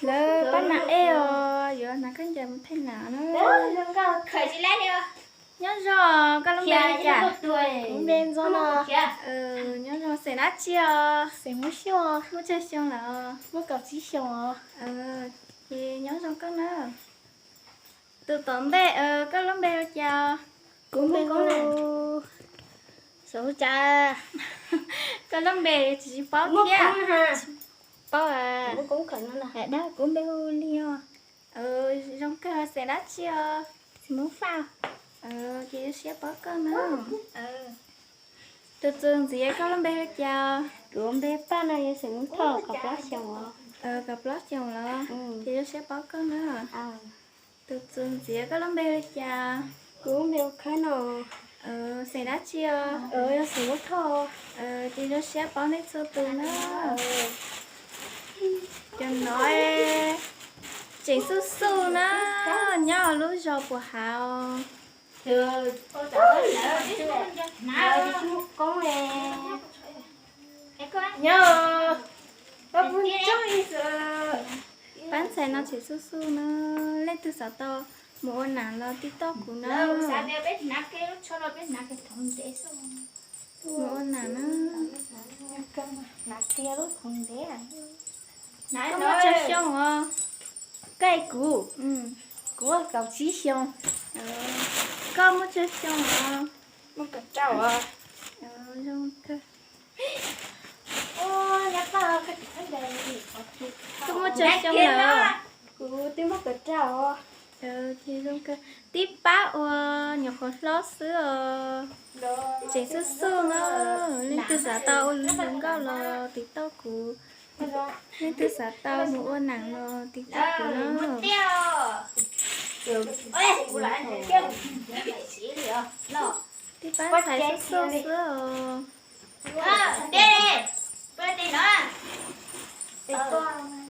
Lawv pab nam ej os, yuav hnav khaub ncaws mus pheej nam na. Nyob zoo, koj lub npe li cas? Kuv npe Ntxoov no. Nyob zoo, xeem dab tsi os? Xeem Hmoob Xyooj. Muaj tsawg xyoo lawm? Muaj kaum tsib xyoo os. Ces nyob zoo koj na. Tus tom ntej, koj lub npe li cas? Kuv npe hu, sav hu cas? Koj lub npe tsis paub thiab. Paub, dag kuv npe hu li os. Zoo kawg, xeem dab tsi os? Xeem Hmoob Faj. Ces zoo siab paub koj na. Tus txuas ntxiv, koj lub npe hu li cas? Kuv npe Paj no, yog xeem Hmoob Thoj, kaum plaub xyoos os. Kaum plaub xyoos los? Ces zoo siab paub koj na. Tus txuas ntxiv, koj lub npe hu li cas? Kuv npe hu Khawb no. Xeem dab tsi os? Yog xeem Hmoob Thoj. Ces zoo siab paub nej txhua tus na. Cov no tseem xuj xuj na, nyob lub zos puas hav os? Nyob, pab ntxhais no tseem xuj xuj na, leej twg xav tau mus ua nam los tij toj kuv na. Mus ua nam na. Koj muaj tsawg xyoo os? Koj, kuv, kuv kaum tsib xyoo. Koj muaj tsawg xyoo os? Muaj kaum rau os. Koj muaj tsawg xyoo lawm? Kuv twb muaj kaum rau os. Tib pab uas nyuam qhuav hlob xwb os. Tseem xuj xuj na, leej twg xav tau ua lwm hluas nkauj los tij toj kuv. Leej twg xav tau mus ua nam los tij toj kuv na. Tib pab ntxhais xuj xuj xwb os.